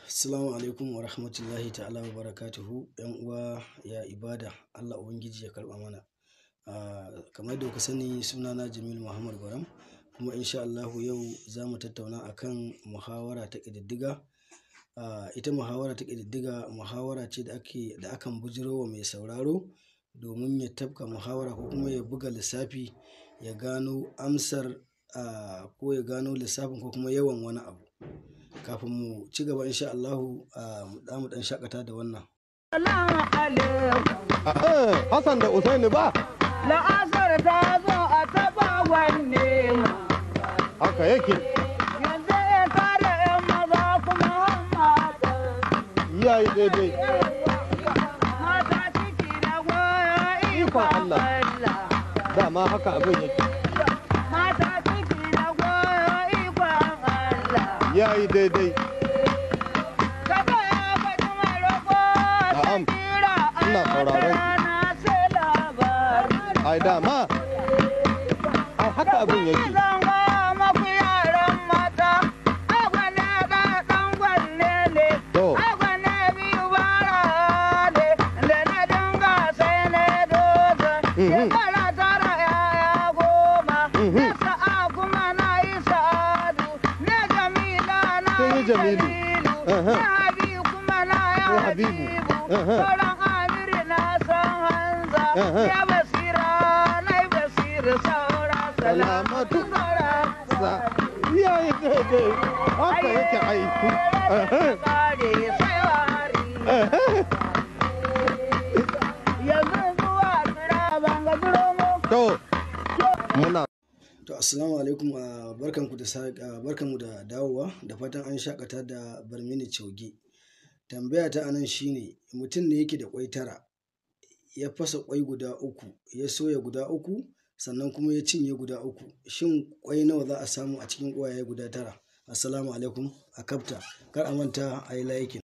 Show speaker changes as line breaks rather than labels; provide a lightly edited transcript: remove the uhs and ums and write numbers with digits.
Assalamu alaikum wa rahmatullahi ta'ala wa barakatuhu. ‘Yan uwa, ya ibada? Allah Ubangiji ya karɓa mana. Kamar yadda kuka sani, sunana Jamil Muhammad Gwaram, kuma insha Allahu yau za mu tattauna akan muhawara ta ƙididdiga. Ita muhawara ta ƙididdiga muhawara ce da ake da akan bujiro wa mai sauraro domin ya tafka muhawara ko kuma ya buga lissafi ya gano amsar, ko ya gano lissafin ko kuma yawan wani abu. Kafin mu ci gaba, insha Allahu, za mu ɗan shaƙata da wannan.
Hassan da Usaini ba?
La'asar ta zo a taɓa wanne.
Haka yake.
Yanzu ya kare 'yan maza kuma mata.
Yayi daidai.
Mata ciki da goyo.
Ikon Allah. Dama haka abin yake.
Mata ciki da goyo, ikon Allah.
Yayi daidai.
Kaba ya faɗi mai roƙo.
Na'am.
Sakira.
Ina sauraron ki.
Rana sai labari.
Ai dama. Ai haka abin yake.
Zan gaya maku yaran mata, agwane da ɗan gwanne ne.
To.
Agwane biyu bara ne, da na dinga sai na doza. Shekara 9 yaya 10. Na sa'a kuma na yi sa'adu, na Jamila na
Kin yi
yi
Jamilu.
Jamilu, na Habibu kuma na yi
Sai Habibu.
Habibu. Sauran Amiru na san Hanza, ya Basira na yi Basira, saura
Salamatu.
Salamatu.
Sa. Yayi daidai. Haka yake ai. To. Muna
To, assalamu alaikum, barkanku da barkanmu da dawowa, da fatan an shakata da Barmini Coge. Tambaya ta anan shine, mutum ne yake da kwai 9, ya fasa kwai guda 3, ya soya guda 3, sannan kuma ya cinye guda 3. Shin kwai nawa za a samu a cikin ƙwayaye guda 9? Assalamu alaikum, a kafta. Kar a manta a yi liking.